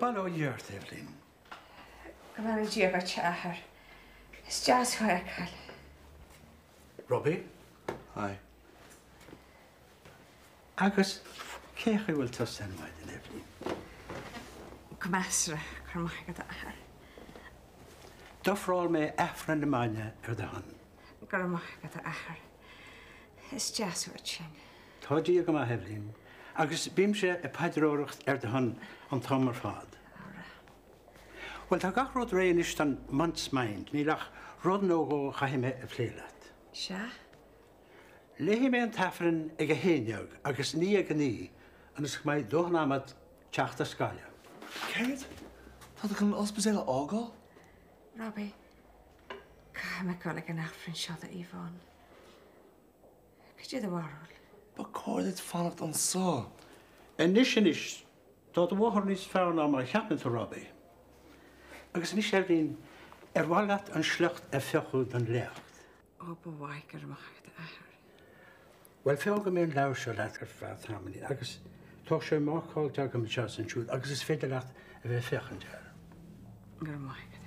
Bail ó Dhia ort, Eibhlín. Go mbeannaí Dia dhuit, a Athair. Is deas thú a fheiceáil. Robbie. Hi. Agus cén chaoi a bhfuil tusa ar maidin, Eibhlín? Go measartha, go raibh maith agat, a Athair. D'ofráil mé Aifreann na maidne ar do shon. Go raibh maith agat, a Athair. Is deas uait sin. Tá Dia go maith, Eibhlín, agus bímse ag paidreoireacht ar do shon an t-am ar fad. Ara. Bhuel, tá gach rud réidh anois don Month's Mind, níl ach rud nó dhó a chaithfidh mé a phlé leat. Sea? Léifidh mé an tAifreann ag a haon dhéag agus ní ag a naoi, ionas go mbeidh dóthain ama agat teacht as Gaillimh. Céard? Tá tú chun an ospidéal a fhágáil? Robbie, caithfidh mé dul ag an Aifreann seo do Yvonne. Cad é do bharúil? Ba chóir duit fanacht anseo. Anois, anois, tá do mháthair níos fearr ná mar a cheapann tú, Robbie. Agus anois, Eibhlín, ar mhaith leat an sliocht a phiocadh don léacht? Ó, ba mhaith, go raibh maith agat, a Athair. Bhuel, fágfaidh mé an leabhar seo leat ar feadh tamaillín agus tá sé marcáilte agam anseo is ansiúd agus is féidir leat a bheith ag féachaint air. Go raibh maith agat, a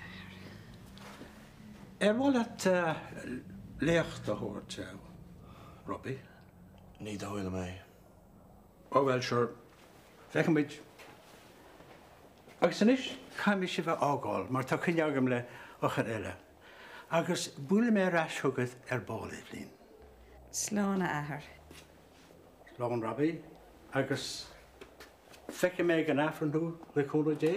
Athair. Ar mhaith leat léacht a thabhairt, Robbie? Ní dóigh liom é. Ó bhuel, sure. Feicfidh muid. Agus anois, caithfidh mé sibh a fhágáil mar tá coinne agam le othair eile. Agus buailfidh mé ar ais chugat ar ball, Eibhlín. Slán, a Athair. Slán, Robbie. Agus feicfidh mé ag an Aifreann thú, le cúnamh Dé.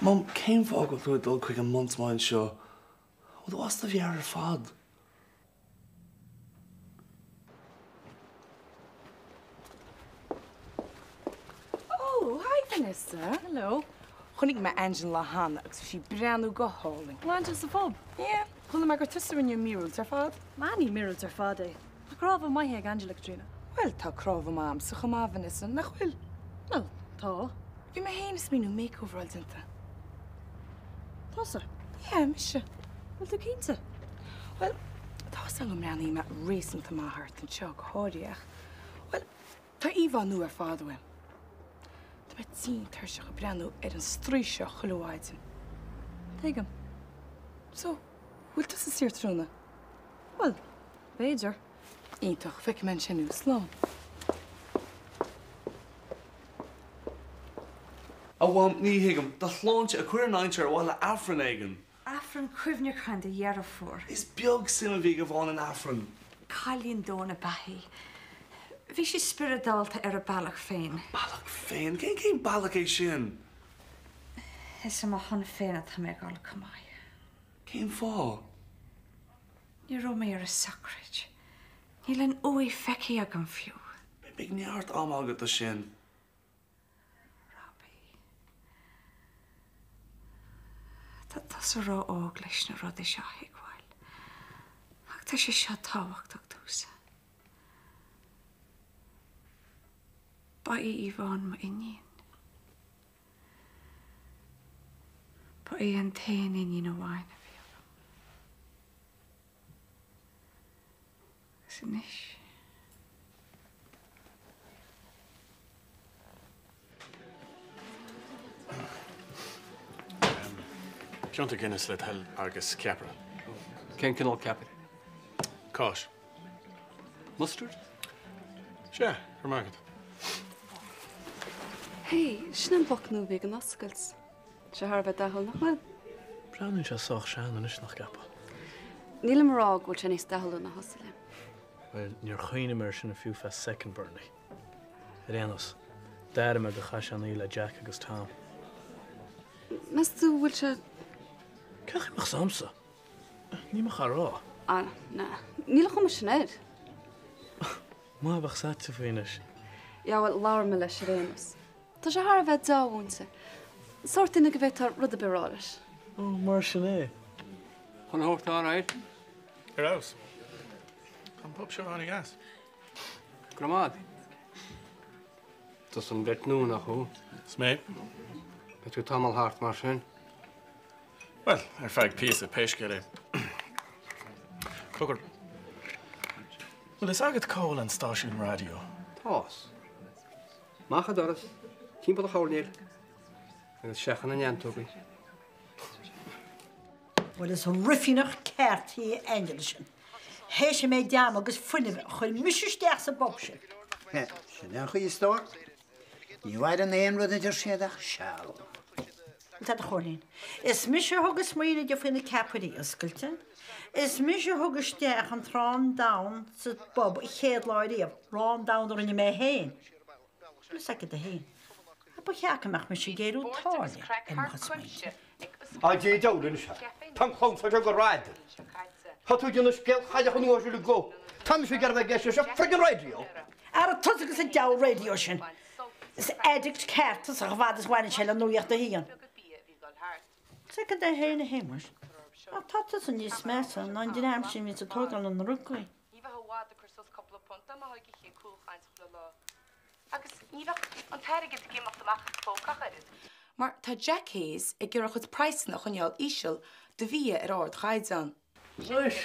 Mom, cén fáth go bhfuil tú ag dul chuig an Month's Mind seo? Bhfuil tú as do mheabhair ar fad? Oh, hi Vanessa. Hello. Chonaic mé Angela an lá cheana agus bhí sí ag breathnú go hálainn. Angela sa phub? Yeah. Chuala mé gur tusa a rinne an míorúilt ar fad. Ah, ní míorúilt ar fad é. Tá cnámha maithe ag Angela, Caitríona. Bhuel, tá cnámha maith a'msa chomh maith, Vanessa, nach bhfuil? Bhuel, tá. Bhí mé féin ag smaoineamh makeover a fháil déanta. Tusa? Yeah, mise. Bhfuil tú cinnte? Bhuel, tá 'fhios a'm go mbreathnaíonn mé réasúnta maith thart anseo go háirithe ach, bhuel, tá íomhá nua ar fad uaim. Tá mé tinn tuirseach ag breathnú ar an straois seo chuile mhaidin. Tuigim. So, bhfuil tusa saor tráthnóna? Bhuel, b'fhéidir. Iontach, feicfidh mé ansin thú. Slán. A Mham, ní thuigim. Do shláinte, a cuir an aimsir ar mhaithe le Aifreann éigin. Aifreann cuimhneacháin do dheirfiúr. Is beag suim a bhí ag Yvonne in Aifreann. Cailín domhain ab ea í. Bhí sí spioradálta ar a bealach féin. A bealach féin? Cén cén bealach é sin? Is ar mo shon féin atá mé ag dul chomh maith. Cén fáth? Ní raibh mé ar a sochraid. Níl an uaigh feicthe agam fiú. Beidh neart ama agat do sin. Robbie. Tá tusa ró-óg leis na rudaí seo a thuigbheáil. Ach tá sé seo tábhachtach domhsa. Ba í Yvonne m'iníon. Ba í an t-aon iníon amháin a bhí agam. Agus anois. Pionta Guinness le do thoil agus ceapaire. Cén cineál ceapaire? Cáis. Mustard? Sea, go raibh maith agat. Hey, sin an bloc nua a bhí ag an oscailt. Tá sé thar a bheith dathúil, nach bhfuil? Breathnaíonn sé sách sean anois, nach gceapfá? Nílim ag rá go bhfuil sé níos dathúla ná thusa, Liam. Bhuel, níor chuimhnigh mé air sin fiú feadh soicind, Bernie. Ar aon nós, d'airigh mé gur chaith sé an oíche le Jack agus Tom. Meas tú go bhfuil sé. Cén chaoi a mbeadh fhios a'msa? Ní mé a rá. Ah, na. Níl an chuma sin air. Maith a bheadh fhios a'dsa faoi anois. Yeah, bhuel, labhair mé leis ar aon nós. Tá sé thar a bheith dea-mhúinte. Sórt duine go bhféadfá rud ar bith a rá leis. Ó, mar sin é. Chuile shórt alright? Ar fheabhas. Tá an pub seo an-deas. Go raibh maith agat. Tusa an bheirt nua, nach thú? Is mé. Beidh tú tamall thart mar sin. Bhuel, ar feadh píosa, pé scéal é. Cogar, bhfuil fhios agat cá bhfuil an stáisiún raidió? Tá's. Amach an doras, timpeall an choirnéil, agus isteach chun na neantógaí. Bhuel, is ruifíneach ceart í Angela sin. Théis an méid ama agus fuinnimh a chuir mise isteach sa bpub sin. Sin é an chaoi, a stór. Ní mhaireann aon rud a deir siad ach seal. Tá do Chóilín. Is mise a thug an smaoineamh di faoi na ceapairí oscailte. Is mise a thug isteach an t-arán donn sa bpub an chéad lá riamh, arán donn a rinne mé féin. Bhfuil fhios agat féin. Ba cheart go mbeadh mise ag éileamh táille ar mo chuid smaointe. A Dé deabhail anois, tá an chlann seo go raid. Tá tú ag déanamh scéal chailleach an uair uilig go. Tá mise ag iarraidh bheith ag éisteacht leis an friggin raidió. Ara tusa agus an diabhal raidió sin. Is addict ceart tusa chomh fada is a bhaineann sé le Nuacht a hAon. Soiceann é féin a Shéamuis. Ach tá tusa níos measa ná an dream sin a bhíonns ag tógáil na ndrugaí. Ní bheadh i bhfad ag cur suas cúpla punt dá mbeifeá ag ithe ag cúlchaint chuile lá. Agus ní bheadh an t-airgead ag imeacht amach as póca ach oiread. Mar tá Jack Hayes ag iarraidh a chuid praghsanna a choinneáil íseal do bhia ar ardchaighdeán. Anois,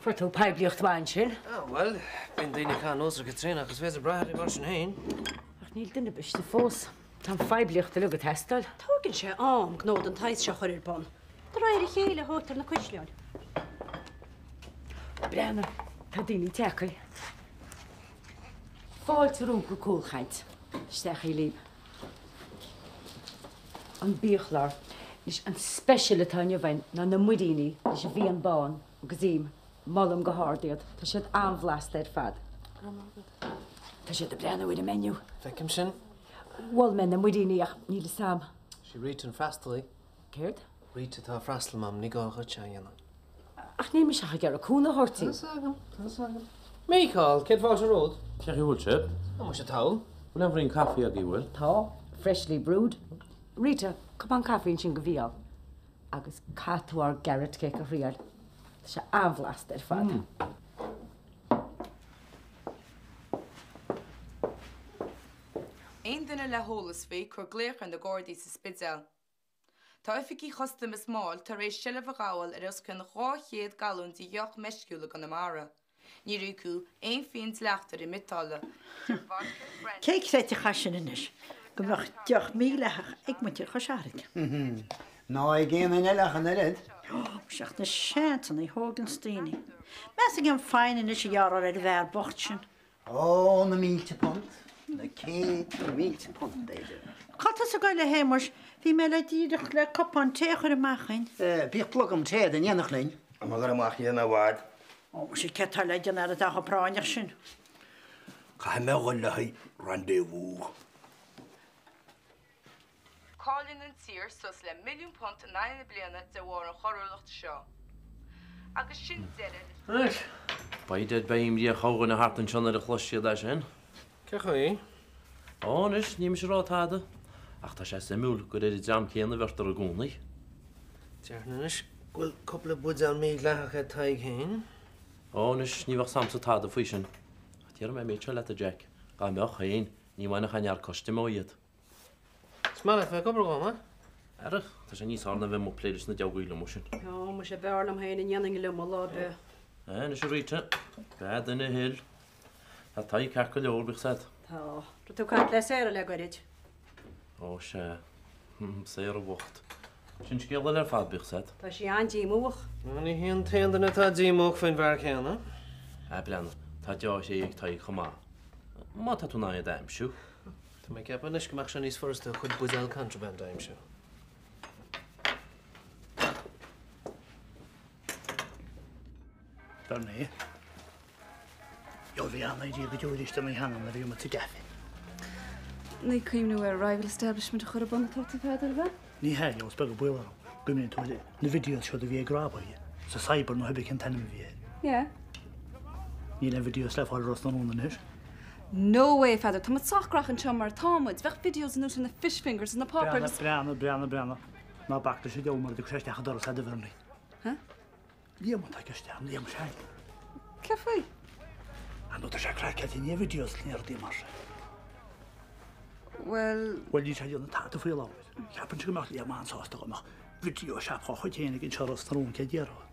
fuair tú poiblíocht mhaith ansin. Ah, bhuel, bíonn daoine ag caitheamh anuas ar Chaitríona ach is féidir brath uirthi mar sin féin. Ach níl duine ar bith istigh fós. Tá an phoiblíocht uilig ag teastáil. Tógann sé am gnó den tsaghas seo a chur ar bun. De réir a chéile a thógtar na caisleáin. Breathnaigh, tá daoine tagtha. Fáilte romhat go Cúlchaint. Isteach libh. An biachlár. Anois, an special atá inniu againn ná na muiríní leis an bhfíon bán agus im. Molaim go hard iad. Tá siad an-bhlasta ar fad. Go raibh maith agat. Tá siad ag breathnú ar an menu. Feicim sin. Mhol mé na muiríní ach níl fhios a'm. Sí Rita an freastalaí. Céard? Rita atá ag freastal, Mam, ní gá dhuit é a dhéanamh. Ach níl mise ach ag iarraidh cúnamh a thabhairt di. Tá's agam, tá's agam. Mícheál, céad fáilte romhat. Cén chaoi a bhfuil sibh? Tá muid thall. Bhfuil aon bhraon caife agaibh, bhfuil? Tá, freshly brewed. Rita, cupán caife ansin do Mhícheál. Agus caithfidh tú ár gcarrot cake a thriáil. Tá sé an-bhlasta ar fad. Aon duine le heolas faoi, cuir glaoch ar na Gardaí sa Spidéal. Tá oifigigh chustaim is máil tar éis seilbh a ghabháil ar os cionn 200 galún de dheoch meisciúil i gConamara. Níor íocadh aon phingin dleachta ar an mbiotáille. Cé chreidfeadh é sin anois, go mbeadh deoch mídhleathach ag muintir Chois Fharraige? Ná ag aon duine eile ach an oiread. Ó, muise ach na seansanna a thóganns daoine. Meas tú cén fine anois a ghearrfar ar an bhfear bocht sin? Ó, na mílte punt, na céadta mílte punt, b'fhéidir. Cá bhfuil tusa ag goil, a Shéamuis? Bhí mé le díreach le cupán tae a chur amach dhuinn. Bíodh plugam tae in éineacht linn. Tá mé ag dul amach ní i bhfad. Ó, muise, céard tá le déanamh agat atá chomh práinneach sin? Caithfidh mé a dhul le haghaidh rendezvous. Cailleann an tír suas le £1,000,000 in aghaidh na bliana de bharr an choiriúlacht seo. Agus sin deireadh leis an. Anois, by dead beidh imní ar chorrdhuine thart anseo nuair a chloisfidh siad é sin. Cén chaoi? Ó, anois, níl mise ag rá tada, ach tá sé suimiúil gur ar an dream céanna a bheirtear i gcónaí. Déarfainn anois go bhfuil cúpla buidéal mídhleathach ag Tadhg féin. Ó, anois, ní bheadh 's a'msa tada faoi sin. Ach déarfaidh mé an méid seo leat, a Jack, dá mbeadh féin, ní bhainfeadh aon fhear custaim ó iad. Is maith leat bheith ag obair dhom, eh? Ara, tá sé níos fearr ná bheith amuigh ag plé leis na diabhail amuigh sin. Ó, muise, b'fhearr liom féin a ndéanfainn liom mo lá breithe. Eh, anois a Rita, beidh duine a thuill. Tá Tadhg ceart go leor, bíodh 's a'd. Tá. Raibh tú ag caint le Sarah le goirid? Ó, sea. Sarah bhocht. Sin scéal eile ar fad, bíodh 's a'd. Tá sí an-díomúach. Ní hí an t-aon duine atá díomúach faoin bhfear céanna. Ah, breathnaigh, tá deá-thréithe ag Tadhg chomh maith. Má tá tú in ann iad a aimsiú. Tá mé ag ceapadh anois go mbeadh sé níos furasta a chuid buidéal contraband a aimsiú. Bernie. Gheobhaidh an-idea go deo arís do mo theanga nuair a bhí muid sa gcaife. Ní cuimhniú ar rival establishment a chur ar bun atá tú Peadar, ab ea? Ní hea, is beag an baol orm. Cuimhníonn tú ar na videos seo a bhí ag robbers sa cyber nó cibé cén t-ainm a bhí air. Yeah. Níl aon videos le fáil i Ros na Rún anois. No way, Pheadair, tá muid sách gnaitheach anseo mar atá muid. Bheadh videos anuas ar na fish fingers is na páipéir agus. Breathnaigh, breathnaigh, breathnaigh. Ná bac leis an diabhal mura dtiocfaidh sé isteach an doras a Bhernie. Huh? Liam atá i gceist agam, Liam Shine. Céard faoi? Ar ndóigh tá sé craiceáilte i ndiaidh videos ní rudaí mar sin. Bhuel. Bhuel níl sé ag déanamh tada faoi láthair. Cheapfainnse go mbeadh Liam an-sásta go mbeadh. Video shop dhá chuid féin aige anseo i Ros na Rún, céard déarfá?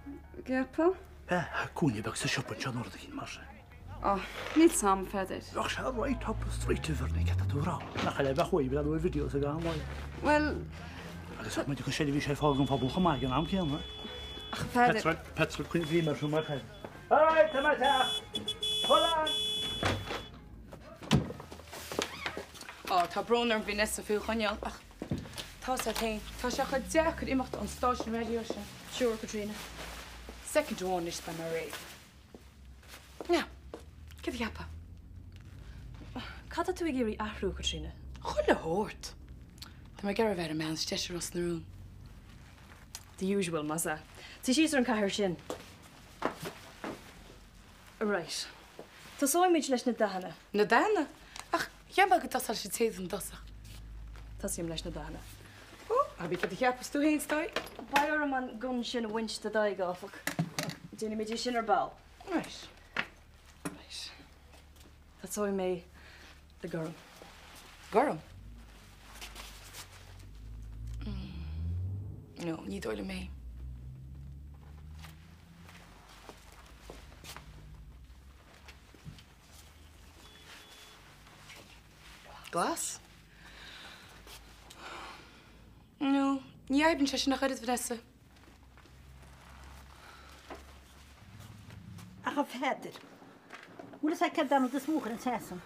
Gceapfá? Tá cúinne beag sa siopa anseo nó rud eicínt mar sin. Ó, níl 's a'm, a Pheadair. Bheadh sé right up the street a Bhernie, céard tá tú a rá? Nach eile a bheadh uaidh breathnú ar videos ag am lae. Bhuel... Agus bheadh muid ag cur seirbhís ar fáil don phobal chomh maith ag an am céanna. Ach a Pheadair... Petrol, petrol, coinnigh greim air sin mar Pheadair. Alright, tá mé ag teacht! Hold on! Ó, tá brón orm Vanessa faoi choinneáil, ach tá 's a't féin, tá sé chomh deacair imeacht ón stáisiún raidió sin. Sure, Caitríona. Soicind amháin anois beidh mé réidh. Now, céard a cheapfá? Cad tá tú ag iarraidh athrú, Caitríona? Chuile shórt. Tá mé ag iarraidh a bheith ar an mbean is deise i Ros na Rún. The usual, más ea. Suigh síos ar an cathaoir sin. Right. Tosóimid leis na dathanna. Na dathanna? Ach cheap mé go dtosódh leis an téad i dtosach. Tosaím leis na dathanna. Ó, cibé céard a cheapas tú féin, Stoi. Beidh orm an gun sin a bhaint de d'aghaidh, áfach. Ach déanfaimid é sin ar ball. Right. Right. Tosóidh mé le gorm. Gorm? No, ní dóigh liom é. Glas? No, ní oibríonn sé sin ach oiread, Vanessa. Ach a Pheadair, bhfuil fhios agat céard é an rud is mó a chuireann as dom?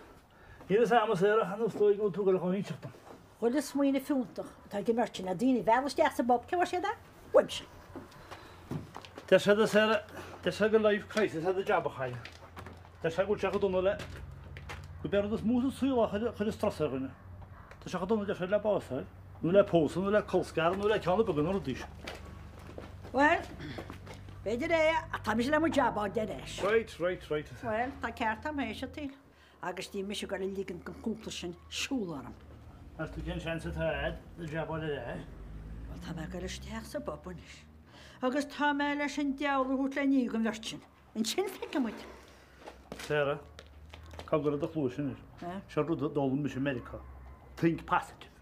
Níl fhios a'm, a Sarah, ach is dóigh go bhfuil tú ag dul a inseacht dom. Chuile smaoineamh fiúntach atá ag an mbeirt sin, na daoine a mhealladh isteach sa bpub, cé bhfuair siad é? Uaimse. Deir siad, a Sarah, deir siad gur life crisis é do jab a chailleadh. Deir siad go bhfuil sé chomh dona le, gurb é an rud is mó sa saol a chuireann strus ar dhuine. Tá sé chomh dona, deir siad, le bás a fháil, nó le pósadh, nó le colscaradh, nó le ceann ar bith de na rudaí sin. Bhuel, b'fhéidir é, ach tá mise le mo jab a fháil ar ais. Right, right, right, a Sarah. Bhuel, tá ceart a'm théis an tsaoil. Agus níl mise ag goil a ligean don chúpla sin siúl orm. Meas tú cén seans atá a'd do jab a fháil ar ais? Bhuel, tá mé ag goil isteach sa bpub anois. Agus tá mé leis an diabhal a thabhairt le ní don bheirt sin. Ansin feicfidh muid. Sarah, cogar i do chluais anois. Seo rud a d'fhoghlaim mise i Meiriceá. Think positive.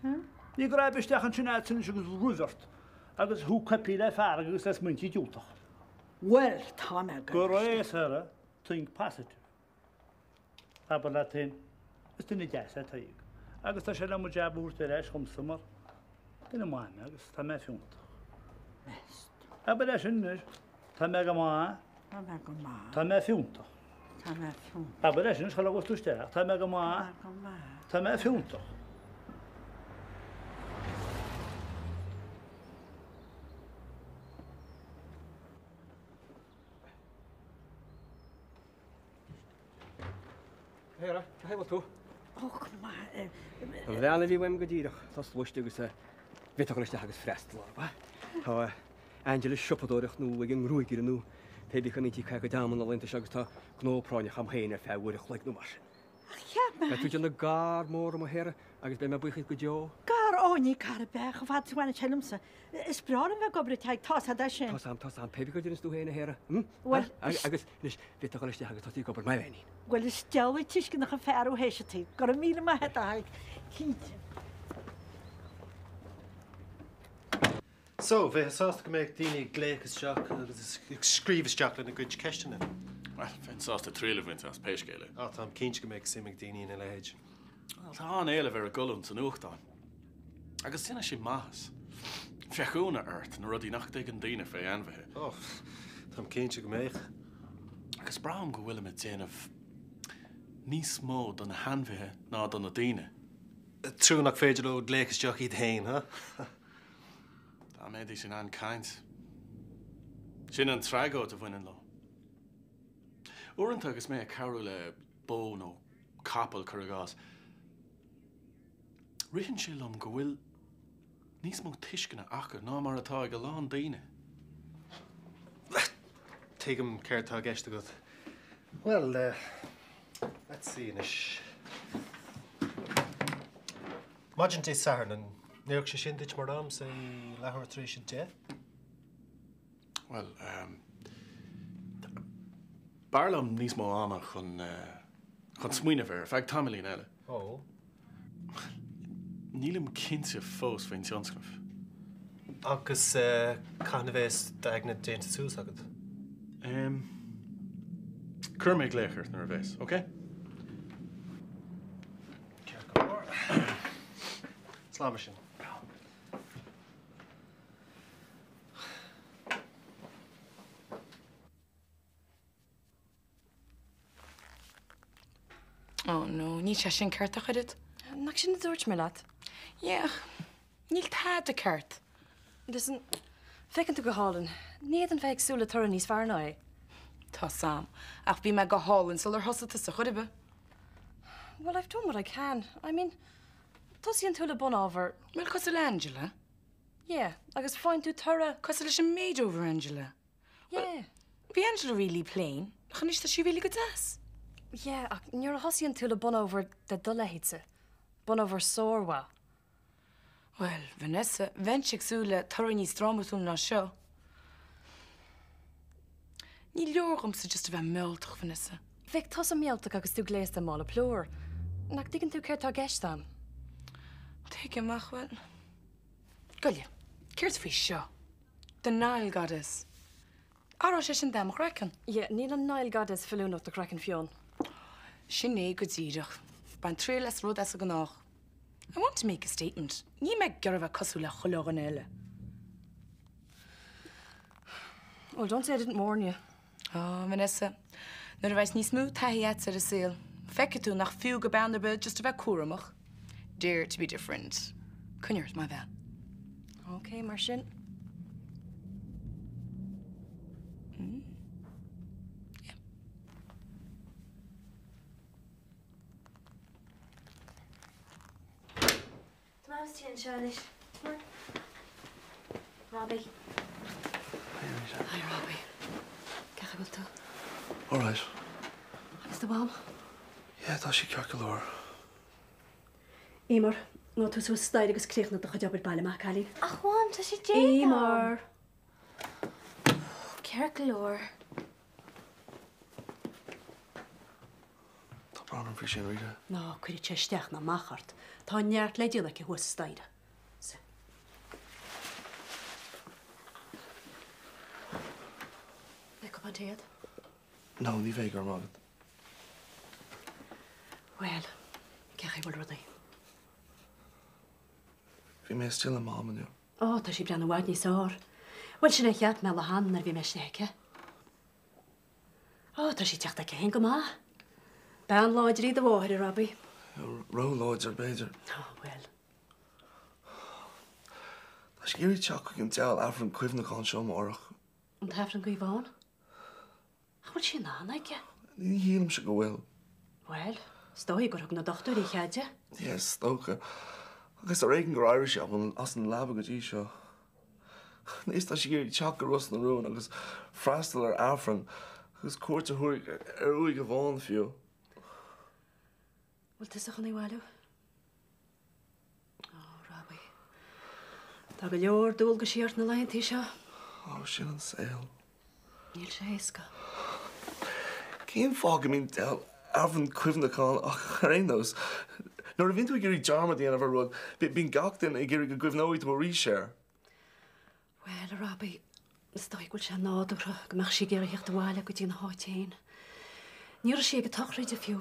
Ní go raibh isteach ansin a'd anois agus ruibh ort agus thú coipthe le fearg agus le smaointí diúltacha. Bhuel, tá mé ag goil Go réidh, Sarah. Think positive. Abair leat féin, is duine deas é Tadhg agus tá sé le mo jab a thabhairt ar ais dhomsa mar duine maith mé agus tá mé fiúntach. Abair é sin anois, tá mé go maith. Tá mé go maith. Tá mé fiúntach. Tá mé fiúntach. Abair é sin anois chuile ghabhas tú isteach, tá mé go maith. Tá mé go maith. Tá mé fiúntach. Sarah, cén chaoi a bhfuil tú? Ó, go maith. An bhean a bhí uaim go díreach, tá istigh agus bhí tú ag dul isteach agus freastal orthu. Tá Angela ag siopadóireacht nó ag an ngruagaire nó pé bith cá mbíonn sí ag caitheamh a cuid ama na laethanta seo agus tá gnó práinneach agam féin ar feadh uair a chloig nó mar sin. Ach cheap mé. Beidh tú ag déanamh gar mór dom a Shara agus beidh mé buíoch díot go deo. Gar, ó ní gar ar bith, chomh fada is a bhaineann sé liomsa. Is breá liom bheith ag obair a Thaidhg, tá 's a'd é sin. Tá 's a'm, tá 's a'm, pé bith cad a deireanns tú féin a Shara. Bhuel, Agus anois, bhí tú ag dul isteach agus tosaí ag obair, maith bhean. Bhuel, is diabhlaí tuisceanach an fear thú théis an tsaoil. Go raibh míle maith a't, a Thaidhg, cinnte. So, bheifeá sásta go mbeadh daoine ag glaoch isteach agus ag scríobh isteach lena gcuid ceisteanna? Bhuel, bheinn sásta triail a bhaint as pé scéal é. Ah, táim cinnte go mbeadh suim ag daoine ina leithéid. Bhuel, tá an-éileamh ar an gcolún sa nuachtán. Agus déanann sé maitheas. Bheadh ionadh ort na rudaí nach dtuigeann daoine fé ainmhithe. Oh, táim cinnte go mbeadh. Agus braithim go bhfuilim ag déanamh níos mó do na hainmhithe ná do na daoine. Trua nach féidir leo glaoch isteach iad féin, huh? Dá mbeidís in ann caint. Sin an tragóid a bhaineann leo. Uaireanta agus mé ag cabhrú le bó nó capall, cuir i gcás, ritheann sé liom go bhfuil níos mó tuisceana acu ná mar atá ag a lán daoine. Tuigim céard tá i gceist agat. Bhuel, let's see anois. Maidin Dé Sathairn, an oirfeadh sé sin duit mar am, say leathuair tar éis 10? Bhuel, b'fhearr liom níos mó ama chun chun smaoineamh air, ar feadh tamaillín eile. Ó. Nílim cinnte fós faoin tionscnamh. Agus cathain a bheas d'aigne déanta suas agat? Em. Cuirfidh mé glaoch ort nuair a bheas, ok? Ceart go leor. Slán mar sin. Oh no, níl sé sin ceart ach oiread. Nach sin a dúirt mé leat? Yeah, níl tada ceart. Listen, féachann tú go hálainn. Ní fhéadfainn bheith ag súil le toradh níos fearr ná é. Tá 's a'm, ach bhí mé go hálainn sular thosaigh tusa chor ar bith. Well, I've done what I can. I mean, tosaíonn tú le bunábhar. Bhuel, cosúil le Angela. Yeah, agus faigheann tú toradh. Cosúil leis an méid over Angela. Yeah. Bhí Angela really plain, ach anois tá sí really go deas. Yeah, ach nuair a thosaíonn tú le bunábhar de do leithéidse, bunábhar sármhaith. Bhuel, Vanessa, bheinnse ag súil le toradh níos drámatúla ná seo. Ní leor dhomsa just a bheith mealltach, Vanessa. Bheadh tusa mealltach agus tú gléasta i mála plúir. Nach dtuigeann tú céard tá i gceist a'm? Tuigim, ach, bhuel, goile, céard faoi seo? The Nile Goddess. Athróidh sé sin dath mo chraiceann. Yeah, níl an Nile Goddess feiliúnach do chraiceann fionn. Sin é go díreach. Bain triail as rud as an ngnách. I want to make a statement. Níl mé ag iarraidh a bheith cosúil le chuile dhuine eile. Well, don't say I didn't warn you. Á, Vanessa, nuair a bheas níos mó taithí agat ar an saol, feicfidh tú nach fiú go bean ar bith just a bheith cúramach. Dare to be different. Coinnigh ort, maith bhean. Ok, mar sin. Mm. Yeah. Tá Mam istigh anseo anois. Come on. Robbie. Hi, Rita. Hi, Robbie. Cén chaoi a bhfuil tú? All right. Agus do Mham? Yeah, tá sí ceart go leor. Eimear, gabh tú suas staighre agus críochnaigh do chuid obair baile, maith cailín. Ach Mham, tá sé déanta agam. Eimear! Ceart go leor. Tá brón orm faoi sin, Rita. Ná cuireadh sé isteach ná amach ort. Tá neart le déanamh aici thuas sa staighre. Sea. Beidh cupán tae agat? No, ní bheidh, go raibh maith agat. Bhuel, cén chaoi a bhfuil rudaí? Bhí mé istigh le Mam inniu. Ó, tá sí ag breathnú i bhfad níos fearr. Bhuel, sin é a cheap mé an lá cheana nuair a bhí mé istigh aici. Ó, tá sí ag teacht aici féin go maith. Bean láidir í do mháthair, a Robbie. Ró-láidir, b'fhéidir. Ó, bhuel. Tá sí ag iarraidh teacht chuig an diabhal Aifreann cuimhneacháin seo amárach. An t-Aifreann do Yvonne? Ach bhfuil sí in ann aige? Ní shílimse go bhfuil. Bhuel, is dóigh gur thug na dochtúirí a chead di. Yeah, is dócha. Ach is ar éigean gur éirigh sí as an leaba go dtí seo. Anois tá sí ag iarraidh teacht go Ros na Rún agus freastal ar Aifreann agus cuairt a thabhairt ar uaigh Yvonne fiú. Bhfuil tusa chun í a bhailiú? Ó, Robbie. Tá go leor dualgaisí ort na laethantaí seo. Ó, sin an saol. Níl sé éasca. Cén fáth go mbíonn diabhal Aifreann cuimhneacháin ach ar aon nós, nuair a bhíonn tú ag iarraidh dearmad a dhéanamh ar rud, bíonn gach duine ag iarraidh go gcuimhneoidh tú arís air. Bhuel, a Robbie, is dóigh go bhfuil sé nádúrtha go mbeadh sí ag iarraidh theacht abhaile go dtí an háit féin. Ní raibh sí ag an tsochraid fiú.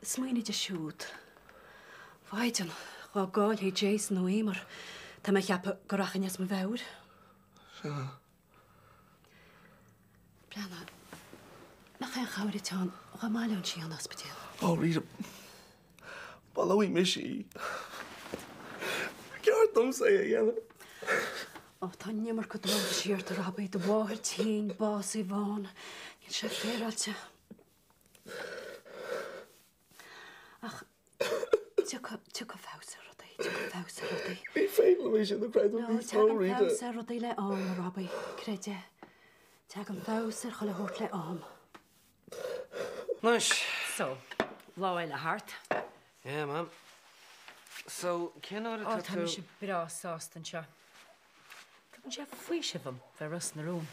Smaoinigh di siúd. Mhaighdean, dhá gcaillfí Jason nó Eimear, tá mé a cheapadh go rachainn as mo mheabhair. Sea. Breathnaigh, nach aon chabhair atá ann dhá mbaileoinn sí ón ospidéal? Ó, Rita, baileoidh mise í. Ba cheart domsa é a dhéanamh. Ó, tá an iomarca dualgaisí ort, a Robbie, do mháthair tinn, bás Yvonne. Níl sé féaráilte. Ach tiocfaidh, tiocfaidh feabhas ar rudaí, tiocfaidh feabhas ar rudaí. Ní féidir liom é sin a chreidiúint No, níos mó, tagann Rita. feabhas ar rudaí le am, a Robbie, creid é. Tagann feabhas ar chuile shórt le am. Anois. So, lá eile thart. Yeah, Mam. So, cén uair Ó, atá tá tú... mise breá sásta anseo. Tugann sé faoiseamh dom bheith i Ros na Rún.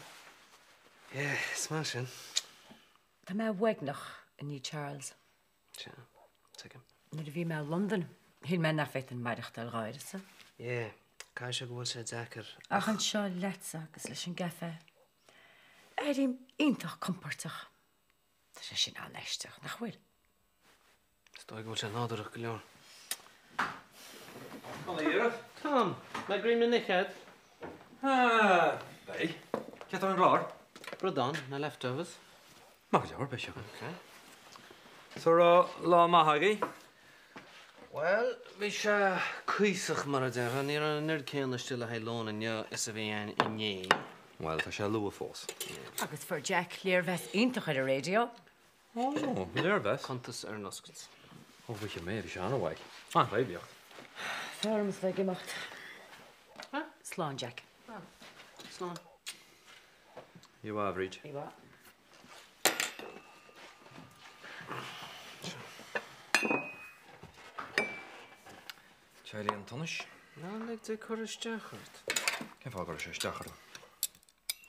Yeah, is maith sin. Tá mé uaigneach i ndiaidh Charles. Sea, tuigim. Nuair a bhí mé i Londain, shíl mé nach bhféadfainn maireachtáil dhá uireasa. Yeah, Caithfidh sé go bhfuil sé deacair Ach anseo leatsa agus leis an gcaife, airím iontach compordach. Tá sé sin an-aisteach, nach bhfuil? Is dóigh go bhfuil sé nádúrach go leor. Hola, Tom, mbeidh greim le n-ithe a'd? Ah, beidh. Céard atá ar an gclár? Bradán, na leftovers. Maith go leor, beidh sé agam. Ok. So raibh lá maith agaibh? Bhuel, bhí sé cuíosach, mar a déarfá. Ní raibh an oiread céanna istigh le haghaidh lóin inniu is a bhí ann inné. Bhuel, tá sé luath fós. Agus fuair Jack léirmheas iontach ar an raidió. Ó, léirmheas? Cuntas ar an oscailt. Ó, mhuise mé, bhí sé an-mhaith. An-phoiblíocht. Fearr ormsa bheith ag imeacht. Slán, Jack. Slán. Oíche mhaith, a Bhríd. Oíche mhaith. Teidhlíonn tunnais? Ná lig di cur isteach ort. Cén fáth go gcuirfeadh sé isteach orm?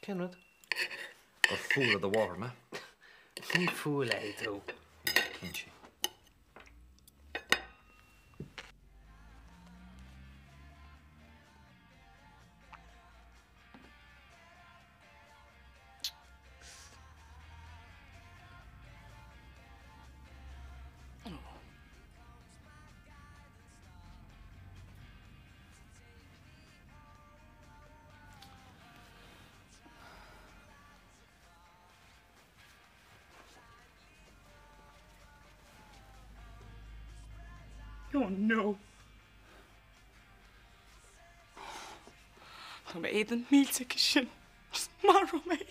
Cén rud? Gur fuath le do mháthair mé. Ní fuath léi tú. Cinnte. Oh no. Tá m'éadan millte aici sin. Just maróidh mé í.